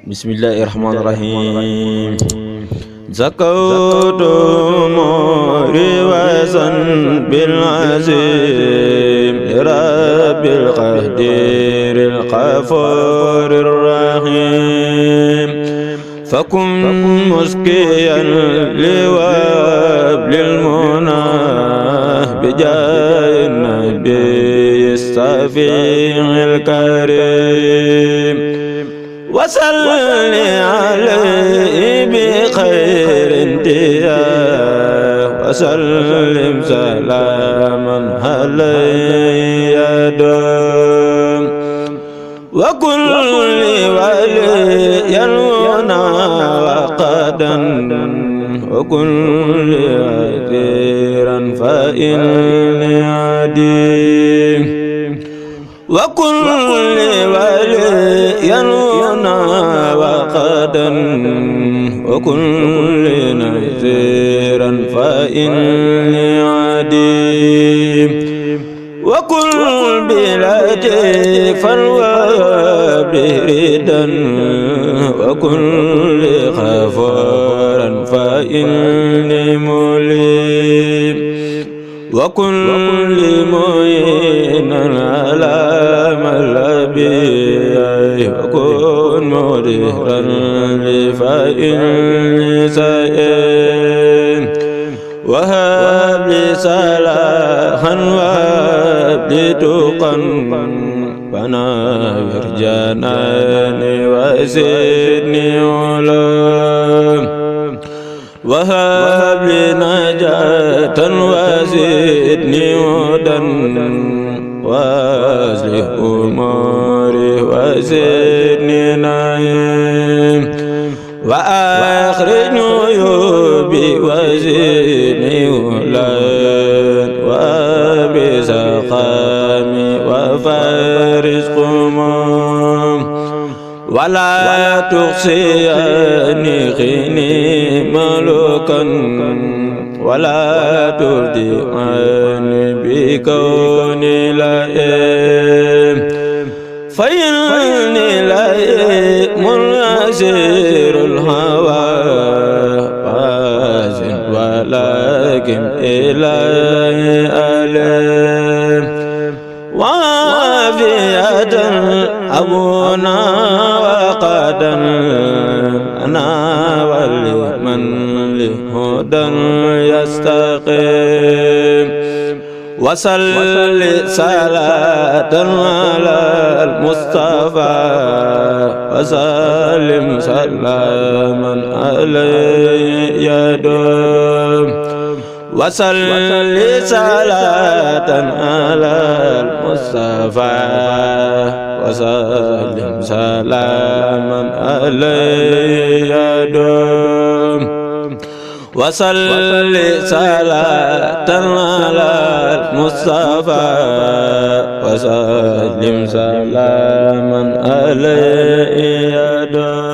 bismillahi rahmani rahim zakawtu riwasan bil azim rabbil qadiril ghafurir rahim fakum muskiyan liwabil munah bijayin nabiy safi'il karim wasalli alayhi bi khairin diya wasallim salaman alayhi yadum wa kulli waliyan wa qadan wa kulli adiran fa inni adim wa kulli waliyan wa qadan wa kulli naziran fa inni adim wa kull biladi farwa biridan wa kulli ghafaran fa inni mulim wa kulli mu'inan ala malabi wa kun mudhiran li fa inni sa'in wa hab li salahan wa li tuqan fanawir janani wa zidni ulam wahab li najatan wa zidni hudan waslih umuri wa zidni naim wa akhrij uyubi wa zidni hulan wa bi saqami wa faris qumam wala tuqsiyani khini malukan wala turdi'ani bi kawni la'im fa inni la'imun asirul hawa fazin walakin ilahi alim wafiyatan abuna waqadan ana waliman lihudan yastaqim wasalli salatan ala al-mustafa wasallim salaman alayhi yadum wasalli salatan ala al-mustafa wasallim salaman alayhi yadum wasalli salatan ala al-mustafa wasallim salaman alayhi yadum